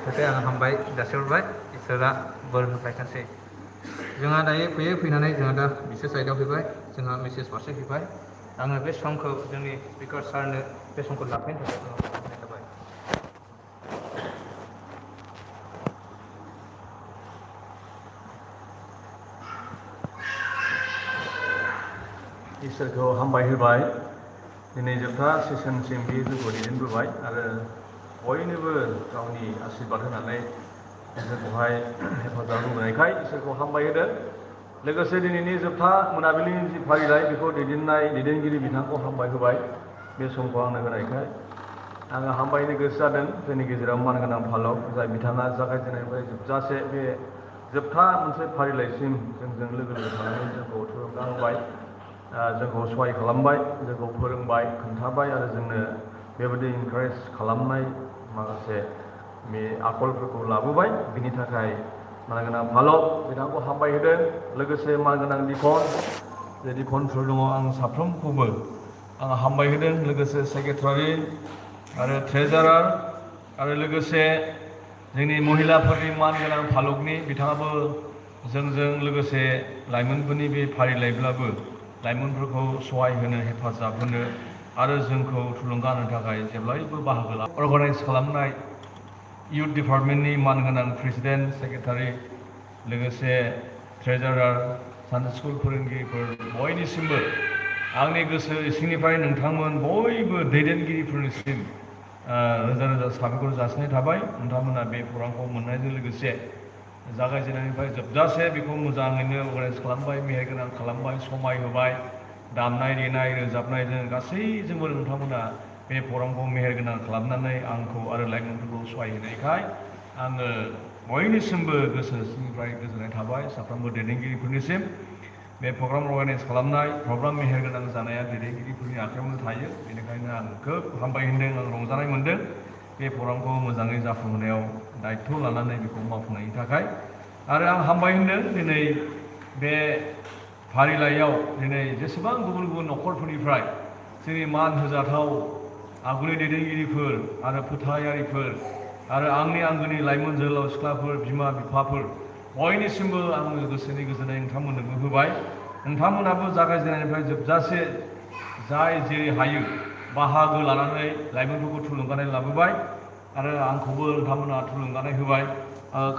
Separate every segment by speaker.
Speaker 1: थाखाय आं हामबाय जासिहरबाय इसोरा बोर होफायथोंसै। जोंहा दायो फैनानै जोंहा दा मेसेज आयदायाव फैबाय, जोंहा मेसेज फारसे फैबाय। आङो बे समखौ जोंनि स्पिकार सारनो बे समखौ लाफैनो थाखाय खावलायनाय जाबाय।
Speaker 2: इसोरखौ हामबाय होबाय। दिनै जोबथा सेसनसिम बे जोंखौ दैदेनबोबाय आरो बयनोबो गावनि आशीर्बाद होनानै जोंखौहाय हेफाजाब होबोनायखाय इसोरखौ हामबाय होदों। लोगोसे दिनैनि जोबथा मोनाबिलिनि जि फारिलाइ बेखौ दैदेनगिरि बिथांखौ हामबाय होबाय बे समखौ आंनो होनायखाय। आङो हामबायनो गोसो जादों जोंनि गेजेराव मानगोनां फालक जाय बिथाङा जागायजेननायनिफ्राय जोबजासे बे जोबथा मोनसे फारिलाइसिम जोंजों लोगो थानानै जोंखौ थुलुंगा होबाय, जोंखौ सहाय खालामबाय, जोंखौ फोरोंबाय, खोन्थाबाय आरो जोंनो बेबायदि इनकारेज खालामनाय माखासे बे आखलफोरखौ लाबोबाय। बिनि थाखाय मानगोनां फालक बिथांखौ हामबाय होदों। लोगोसे मानगोनां दिकन, जे दिकनफोर दङ आं साफ्रोमखौबो आं हामबाय होदों। लोगोसे सेक्रेटारि आरो ट्रेजारार आरो लोगोसे जोंनि महिलाफोरनि मानगोनां फालकनि बिथाङाबो जोंजों लोगोसे लाइमोनफोरनि बे फारिलाइब्लाबो लाइमोनफोरखौ सहाय होनो, हेफाजाब होनो आरो जोंखौ थुलुंगा होनो थाखाय जेब्लायबो बाहागो अर्गानाइज खालामनाय इउथ डिपार्टमेन्टनि मानगोनां प्रेसिडेन्ट, सेक्रेटारि, लोगोसे ट्रेजारार, सानडे स्कुल फोरोंगिरिफोर बयनिसिमबो आंनि गोसो सिंनिफ्राय नोंथांमोन बयबो दैदेनगिरिफोरनिसिम रोजा रोजा साबायखर जासिनाय थाबाय। नोंथांमोना बे खौरांखौ मोननायजों लोगोसे जागायजेननायनिफ्राय जोबजासे बेखौ मोजाङैनो अर्गानाइज खालामबाय, मेहेरगोनां खालामबाय, समाय होबाय, दामनाय देनाय रोजाबनायजों गासैजोंबो नोंथांमोना बे प्रग्रामखौ मेहेरगोनां खालामनानै आंखौ आरो लाइमोनफोरखौ सहाय होनायखाय आङो बयनिसिमबो गोसो सिंनिफ्राय गोजोननाय थाबाय। साफ्रोमबो दैदेनगिरिफोरनिसिम बे प्रग्राम अर्गानाइज खालामनाय, प्रग्राम मेहेरगोनां जानाया दैदेनगिरिफोरनि आखायावनो थायो। बेनिखायनो आं खोब हामबाय होनदों, आं रंजानाय मोनदों बे प्रग्रामखौ मोजाङै जाफुंहोनायाव दायथ' लानानै बेखौ मावफुंनायनि थाखाय। आरो आं हामबाय होनदों दिनै बे फारिलाइयाव दिनै जेसेबां गुबुन गुबुन न'खरफोरनिफ्राय जोंनि मान होजाथाव आगुनि दैदेनगिरिफोर आरो फोथायारिफोर आरो आंनि आंगोनि लाइमोन जोहोलाव सिख्लाफोर, बिमा बिफाफोर बयनिसिमबो आङो गोसोनि गोजोननाय नोंथांमोननोबो होबाय। नोंथांमोनाबो जागायजेननायनिफ्राय जोबजासे जाय जेरै हायो बाहागो लानानै लाइमोनफोरखौ थुलुंगानाय लाबोबाय आरो आंखौबो नोंथांमोना थुलुंगानाय होबाय।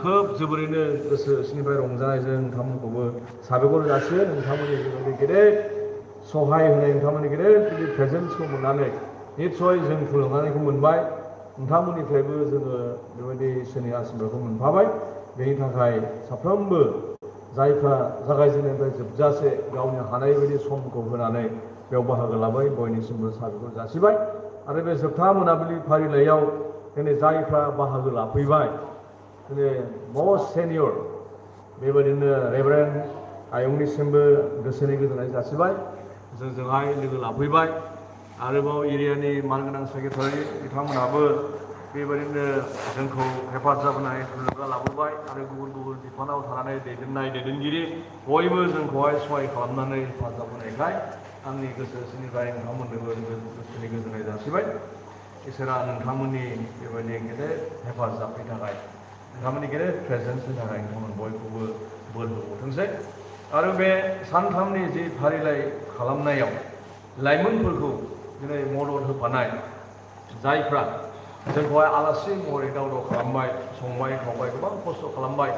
Speaker 2: खोब जोबोरैनो गोसो सिंनिफ्राय रंजानायजों नोंथांमोनखौबो साबायखर जासियो। नोंथांमोननि बेबायदि गेदेर सहाय होनाय, नोंथांमोननि गेदेर बिदि प्रेजेन्सखौ मोननानै निस्सय जों थुलुंगानायखौ मोनबाय। नोंथांमोननिफ्रायबो जोङो बेबायदि इसोरनि आशीर्बादखौ मोनफाबाय। बेनि थाखाय साफ्रोमबो जायफ्रा जागायजेननायनिफ्राय जोबजासे गावनि हानाय बायदि समखौ होनानै बेयाव बाहागो लाबाय, बयनिसिमबो साबायखर जासिबाय। आरो बे जोबथा मोनाबिलि फारिलाइयाव दिनै जायफ्रा बाहागो लाफैबाय, दिनै मस्ट सेनियर बेबायदिनो रेभारेन्ड आयंनिसिमबो गोसोनि गोजोननाय जासिबाय। जोंजोंहाय लोगो लाफैबाय। आरोबाव एरियानि मानगोनां सेक्रेटारि बिथांमोनहाबो बेबायदिनो जोंखौ हेफाजाब होनाय, थुलुंगा लाबोबाय आरो गुबुन गुबुन बिफानाव थानानै दैदेनगिरि बयबो जोंखौहाय सहाय खालामनानै हेफाजाब होनायखाय आंनि गोसो सिंनिफ्राय नोंथांमोननोबो गोसोनि गोजोननाय जासिबाय। इसोरा नोंथांमोननि बेबायदि गेदेर हेफाजाबनि थाखाय, नोंथांमोननि गेदेर प्रेजेन्सनि थाखाय नोंथांमोन बयखौबो बोर होबावथोंसै। आरो बे सानथामनि जि फारिलाइ खालामनायाव लाइमोनफोरखौ दिनै मदद होफानाय जायफ्रा जोंखौहाय आलासि महरै दावदाव खालामबाय, संबाय खावबाय, गोबां खस्थ' खालामबाय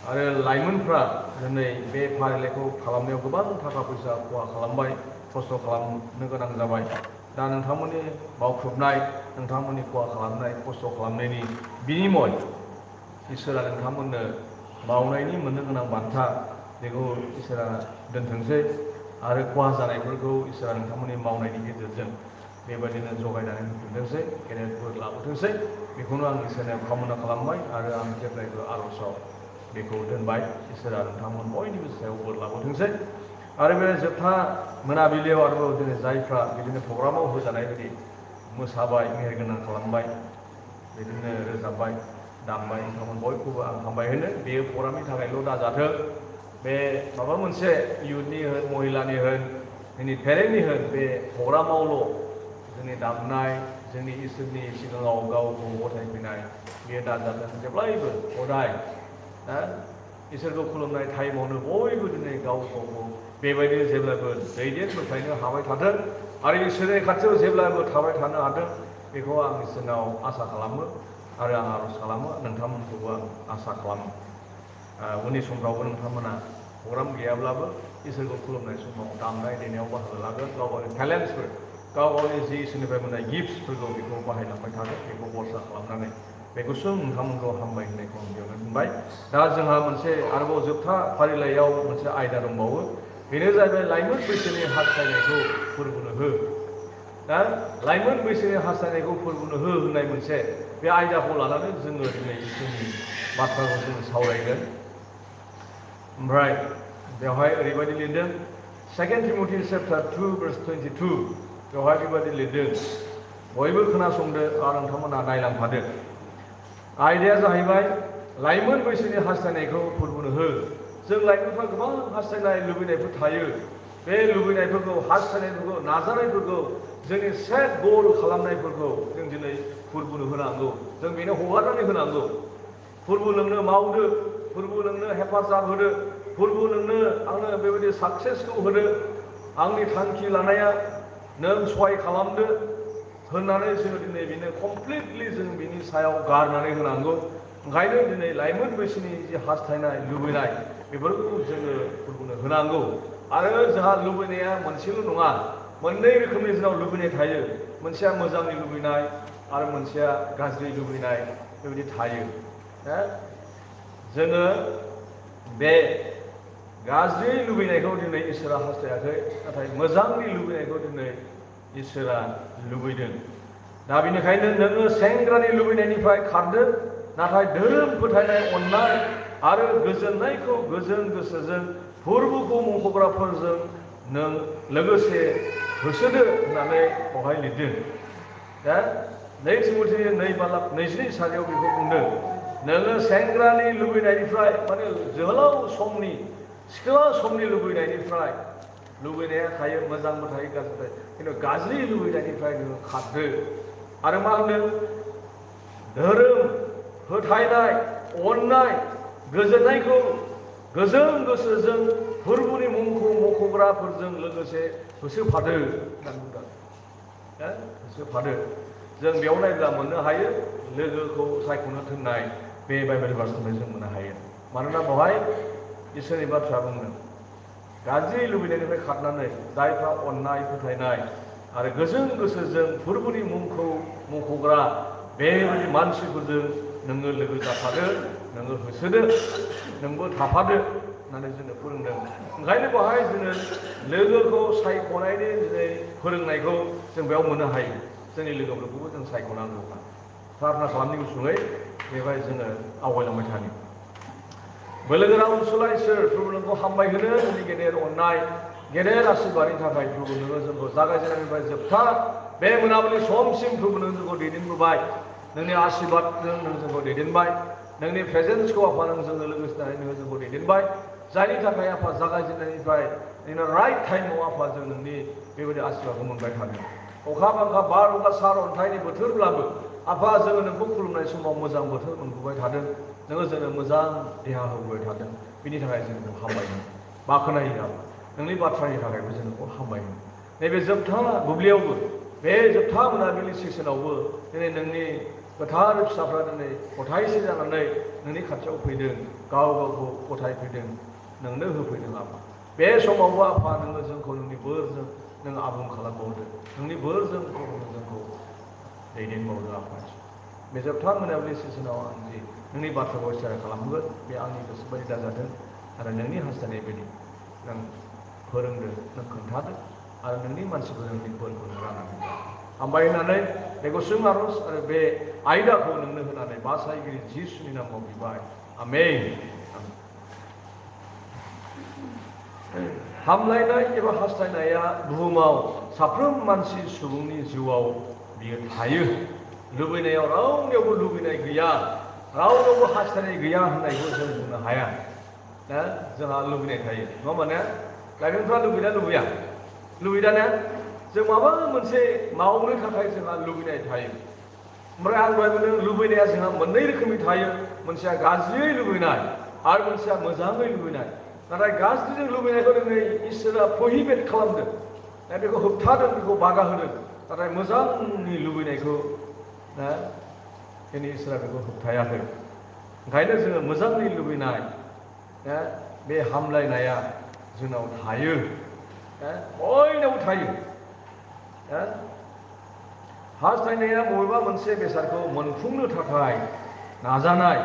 Speaker 2: आरो लाइमोनफ्रा दिनै बे फारिलाइखौ खालामनायाव गोबां थाखा फैसा खहा खालामबाय, खस्थ' खालामनो गोनां जाबाय। दा नोंथांमोननि बावख्रुबनाय, नोंथांमोननि खहा खालामनाय, खस्थ' खालामनायनि बिनिमय इसोरा नोंथांमोननो बावनायनि मोननो गोनां बान्था बेखौ इसोरा दोनथोंसै आरो खहा जानायफोरखौ इसोरा नोंथांमोननि मावनायनि गेजेरजों बेबायदिनो जगायनानै होफिनथोंसै, गेदेर बोर लाबोथोंसै। बेखौनो आं इसोरनाव कामना खालामबाय आरो आं जेब्लायबो आर'जआव बेखौ दोनबाय। इसोरा नोंथांमोन बयनिबो सायाव बोर लाबोथोंसै। आरो बे जोबथा मोनाबिलियाव आरोबाव दिनै जायफ्रा बिदिनो प्रग्रामाव होजानाय बायदि मोसाबाय, मेहेरगोनां खालामबाय, बिदिनो रोजाबबाय, दामबाय, नोंथांमोन बयखौबो आं हामबाय होनो। बेयो प्रग्रामनि थाखायल' दाजाथों, बे माबा मोनसे इयुथनि होन, महिलानि होन, जोंनि पेरेन्टनि होन, बे प्रग्रामावल' जोंनि दामनाय जोंनि इसोरनि सिगाङाव गावखौ गथायफैनाय बेयो दाजाथों जेब्लायबो अराय इसोरखौ खुलुमनाय टाइमावनो बयबो दिनै गाव गावखौ बेबायदि जेब्लाबो दैदेनबोथायनो हाबाय थाथों आरो इसोरनि खाथियाव जेब्लाबो थाबाय थानो हाथों बेखौ आं इसोरनाव आसा खालामो आरो आं आरज खालामो नोंथांमोनखौबो आं आसा खालामो उननि समफ्रावबो नोंथांमोना प्रग्राम गैयाब्लाबो इसोरखौ खुलुमनाय समाव दामनाय देनायाव बाहागो लागोन गाव गावनि टेलेन्टसफोर गाव गावनि जि इसोरनिफ्राय मोननाय गिफ्टसफोरखौ बेखौ बाहायलांबाय थागोन बेखौ भरसा खालामनानै बेखौसो नोंथांमोनखौ हामबाय होननायखौ आं बेयावनो बुंबाय दा जोंहा मोनसे आरोबाव जोबथा फारिलाइयाव मोनसे आयदा दंबावो बेनो जाहैबाय लाइमोन बैसोनि हास्थायनायखौ फोरबोनो हो दा लाइमोन बैसोनि हास्थायनायखौ फोरबोनो हो होननाय मोनसे बे आयदाखौ लानानै जोङो दिनै जोंनि बाथ्राखौ जोङो सावरायगोन ओमफ्राय बेवहाय ओरैबायदि लिरदों 2 Timothy chapter 2 verse 22 बेवहाय बेबायदि लिरदों बयबो खोनासंदो आरो नोंथांमोना नायलांफादो आयदाया जाहैबाय लाइमोन बैसोनि हास्थायनायखौ फोरबोनो हो जों लाइमोनफ्रा गोबां हास्थायनाय लुबैनायफोर थायो बे लुबैनायफोरखौ हास्थायनायफोरखौ नाजानायफोरखौ जोंनि सेट गल खालामनायफोरखौ जों दिनै फोरबोनो होनांगौ जों बेनो हगारनानै होनांगौ फोरबो नोंनो मावदो फोरबो नोंनो हेफाजाब होदो फोरबो नोंनो आंनो बेबायदि साक्सेसखौ होदो आंनि थांखि लानाया नों सहाय खालामदो होननानै जोङो दिनै बेनो कमप्लिटलि जों बिनि सायाव गारनानै होनांगौ ओंखायनो दिनै लाइमोन बैसोनि जि हास्थायनाय लुबैनाय बेफोरखौ जोङो फोरबोनो होनांगौ आरो जोंहा लुबैनाया मोनसेल' नङा मोननै रोखोमनि जोंनाव लुबैनाय थायो मोनसेया मोजांनि लुबैनाय आरो मोनसेया गाज्रि लुबैनाय बेबायदि थायो जोङो बे गाज्रि लुबैनायखौ दिनै इसोरा हास्थायाखै नाथाय मोजांनि लुबैनायखौ दिनै इसोरा लुबैदों दा बेनिखायनो नोङो सेंग्रानि लुबैनायनिफ्राय खारदो नाथाय धोरोम फोथायनाय अननाय आरो गोजोननायखौ गोजोन गोसोजों फोरबोखौ मुंख'ग्राफोरजों नों लोगोसे होसोदो होननानै बेवहाय लिरदों दा 2 Timothy 2:22 बेखौ बुंदों नोङो सेंग्रानि लुबैनायनिफ्राय माने जोहोलाव समनि सिख्ला समनि लुबैनायनिफ्राय लुबैनाया थायो मोजांबो थायो गाज्रिबो थायो खिन्थु गाज्रि लुबैनायनिफ्राय नोङो खारदो आरो मा होनदों धोरोम फोथायनाय अननाय गोजोननायखौ गोजोन गोसोजों फोरबोनि मुंखौ मख'ग्राफोरजों लोगोसे होसोफादो होननानै बुंदों होसोफादो जों बेयाव नायब्ला मोननो हायो लोगोखौ सायख'नो थिननाय बे बाइबेल भार्सनिफ्राय जों मोननो हायो मानोना बेवहाय इसोरनि बाथ्रा बुंदों गाज्रि लुबैनायनिफ्राय खारनानै जायफ्रा अननाय फोथायनाय आरो गोजोन गोसोजों फोरबोनि मुंखौ मख'ग्रा बेबायदि मानसिफोरजों नोङो लोगो जाफादो नोङो होसोदो नोंबो थाफादो होननानै जोंनो फोरोंदों ओंखायनो बेवहाय जोङो लोगोखौ सायख'नायनि दिनै फोरोंनायखौ जों बेयाव मोननो हायो जोंनि लोगोफोरखौबो जों सायख'नांगौ प्रार्थना खालामनि गुसुङै बेवहाय जोङो आवगायलांबाय थानि बोलोगोरा अनसुला इसोर प्रभु नोंखौ हामबाय होनो नोंनि गेदेर अननाय गेदेर आशीर्बादनि थाखाय प्रभु नोङो जोंखौ जागायजेननायनिफ्राय जोबथा बे मोनाबिलि समसिम प्रभु नों जोंखौ दैदेनबोबाय नोंनि आशीर्बादजों नों जोंखौ दैदेनबाय नोंनि प्रेजेन्सखौ आफा नों जोंनो लोगोसे नोङो जोंखौ दैदेनबाय जायनि थाखाय आफा जागायजेननायनिफ्राय नोंनो राइट टाइमाव आफा जों नोंनि बेबायदि आशीर्बादखौ मोनबाय थादों अखा बांखा बार अखा सार अन्थाइनि बोथोरब्लाबो आफा जोङो नोंखौ खुलुमनाय समाव मोजां बोथोर मोनबोबाय थादों नोङो जोंनो मोजां देहा होबोबाय थादों बिनि थाखाय जों नोंखौ हामबाय होनो बाख्नायो आफा नोंनि बाथ्रानि थाखायबो जों नोंखौ हामबाय होनो नैबे जोबथा बुब्लियावबो बे जोबथा मोनाबिलि सेसनावबो दिनै नोंनि गोथार फिसाफ्रा दिनै गथायसे जानानै नोंनि खाथियाव फैदों गाव गावखौ गथायफैदों नोंनो होफैदों आफा बे समावबो आफा नोङो जोंखौ नोंनि बोरजों नों आबुं खालामबावदो नोंनि बोरजों जोंखौ दैदेनबावदो आफा बे जोबथा मोनाबिलि सेसनाव आं जि नोंनि बाथ्राखौ सेयार खालामगोन बे आंनि गोसो बायदि दाजाथों आरो नोंनि हास्थायनाय बायदि नों फोरोंदो नों खोन्थादो आरो नोंनि मानसिफोरनि बोरखौ राननानै हामबाय होननानै बे गुसुं आरज आरो बे आयदाखौ नोंनो होनानै बासायगिरि जिसुनि नामाव बिबाय आमेन हामलायनाय एबा हास्थायनाया बुहुमाव साफ्रोम मानसि सुबुंनि जिउआव बियो थायो लुबैनायाव रावनियावबो लुबैनाय गैया रावनावबो हास्थायनाय गैया होननायखौ जों बुंनो हाया दा जोंहा लुबैनाय थायो नङा होमबा ने लाइमोनफ्रा लुबैना लुबैया लुबैदा ने जों माबा मोनसे मावनो थाखाय जोंहा लुबैनाय थायो ओमफ्राय आं दहाय बुंदों लुबैनाया जोंहा मोननै रोखोमनि थायो मोनसेया गाज्रियै लुबैनाय आरो मोनसेया मोजाङै लुबैनाय नाथाय गाज्रिजों लुबैनायखौ दिनै इसोरा प्रहिबिट खालामदों बेखौ होबथादों बेखौ बादा होदों नाथाय मोजांनि लुबैनायखौ दिनै इसोरा बेखौ होबथायाखै ओंखायनो जोङो मोजांनि लुबैनाय बे हामलायनाया जोंनाव थायो बयनावबो थायो हास्थायनाया बबेबा मोनसे बेसादखौ मोनफुंनो थाखाय नाजानाय